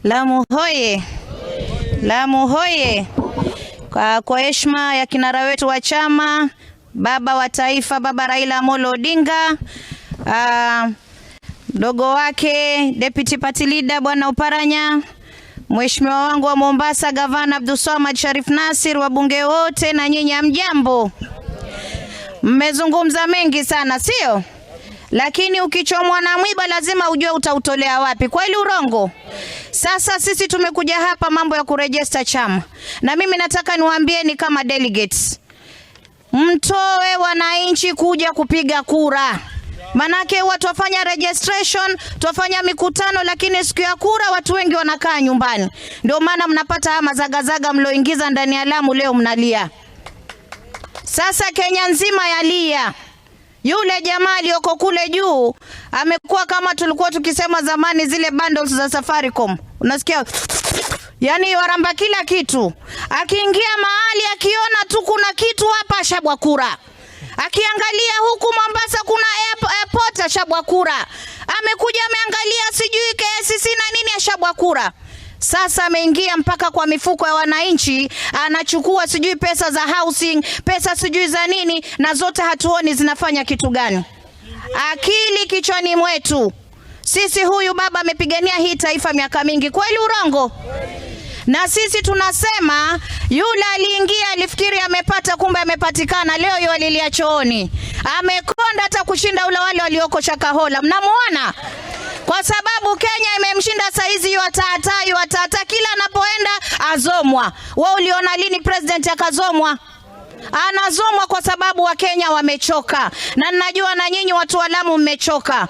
Lamu hoye! Lamu hoye! Kwa heshima ya kinara wetu wa chama, baba wa taifa, Baba Raila Amolo Odinga, mdogo wake Deputy Party Leader Bwana Oparanya, Mheshimiwa wangu wa Mombasa Gavana Abdulswamad Sharif Nasir, wabunge wote na nyinyi, hamjambo? Mmezungumza mengi sana, sio? Lakini ukichomwa na mwiba lazima ujue utautolea wapi. Kweli urongo? Sasa sisi tumekuja hapa mambo ya kuregister chama, na mimi nataka niwaambieni kama delegates, mtoe wananchi kuja kupiga kura. Manake huwa twafanya registration, twafanya mikutano, lakini siku ya kura watu wengi wanakaa nyumbani. Ndio maana mnapata haya mazagazaga mlioingiza ndani ya Lamu, leo mnalia. Sasa Kenya nzima yalia. Yule jamaa aliyoko kule juu amekuwa kama tulikuwa tukisema zamani zile bundles za Safaricom, unasikia yani waramba kila kitu. Akiingia mahali akiona tu kuna kitu hapa ashabwa kura, akiangalia huku Mombasa kuna airport ashabwa kura, amekuja ameangalia sijui KICC na nini ashabwa kura. Sasa ameingia mpaka kwa mifuko ya wananchi, anachukua sijui pesa za housing, pesa sijui za nini, na zote hatuoni zinafanya kitu gani. Akili kichwani mwetu sisi. Huyu baba amepigania hii taifa miaka mingi, kweli urongo? Na sisi tunasema yule aliingia alifikiri amepata, kumbe amepatikana. Leo yualilia chooni, amekonda hata kushinda ule wale walioko Shakahola. Mnamuona? Kwa sababu Kenya imemshinda saizi, yuatata yuatata, kila anapoenda azomwa. Wewe uliona lini president akazomwa? Anazomwa kwa sababu Wakenya wamechoka, na ninajua na nyinyi watu wa Lamu mmechoka.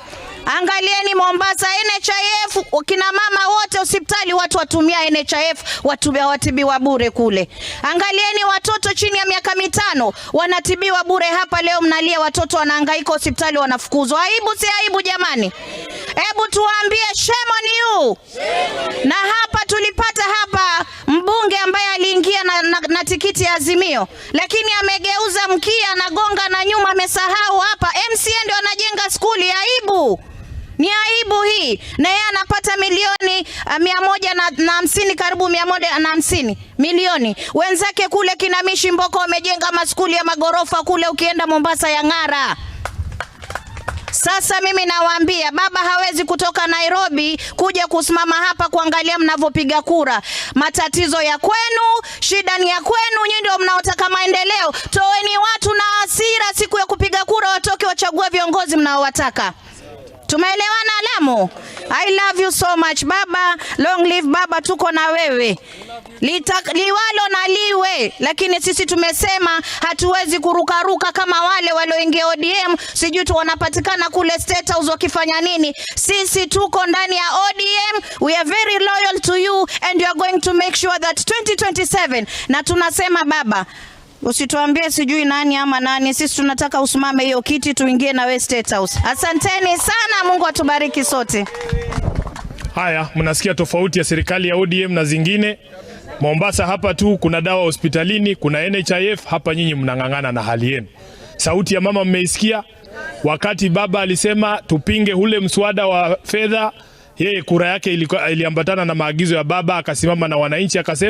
Angalieni Mombasa, NHIF, kina mama wote hospitali watu watumia NHIF, watu watibiwa bure kule. Angalieni watoto chini ya miaka 5 wanatibiwa bure hapa. Leo mnalia watoto wanahangaika hospitali wanafukuzwa. Aibu si aibu jamani? Hebu tuwaambie, shame on you. Na hapa tulipata hapa mbunge ambaye aliingia na tikiti ya Azimio, lakini amegeuza mkia, anagonga na nyuma, amesahau hapa MCA ndio anajenga skuli. Aibu, ni aibu hii, na yeye anapata milioni 150, karibu 150 milioni. Wenzake kule kina Mishi Mboko wamejenga maskuli ya magorofa kule, ukienda Mombasa ya ng'ara. Sasa mimi nawaambia, baba hawezi kutoka Nairobi kuja kusimama hapa kuangalia mnavyopiga kura. Matatizo ya kwenu, shida ni ya kwenu, nyinyi ndio mnaotaka maendeleo. Toeni watu na hasira siku ya kupiga kura, watoke wachague viongozi mnaowataka. Tumeelewana Lamu? I love you so much baba, long live baba, tuko na wewe. Liwalo na liwe, lakini sisi tumesema hatuwezi kurukaruka kama wale walioingia ODM, sijui tu wanapatikana kule State House wakifanya nini. Sisi tuko ndani ya ODM, we are very loyal to you and we are going to make sure that 2027, na tunasema baba, usituambie sijui nani ama nani, sisi tunataka usimame hiyo kiti tuingie na we State House. Asanteni sana, Mungu atubariki sote. Haya, mnasikia tofauti ya serikali ya ODM na zingine. Mombasa hapa tu kuna dawa hospitalini, kuna NHIF hapa, nyinyi mnang'ang'ana na hali yenu. Sauti ya mama mmeisikia. Wakati baba alisema tupinge ule mswada wa fedha, yeye kura yake iliambatana na maagizo ya baba, akasimama na wananchi akasema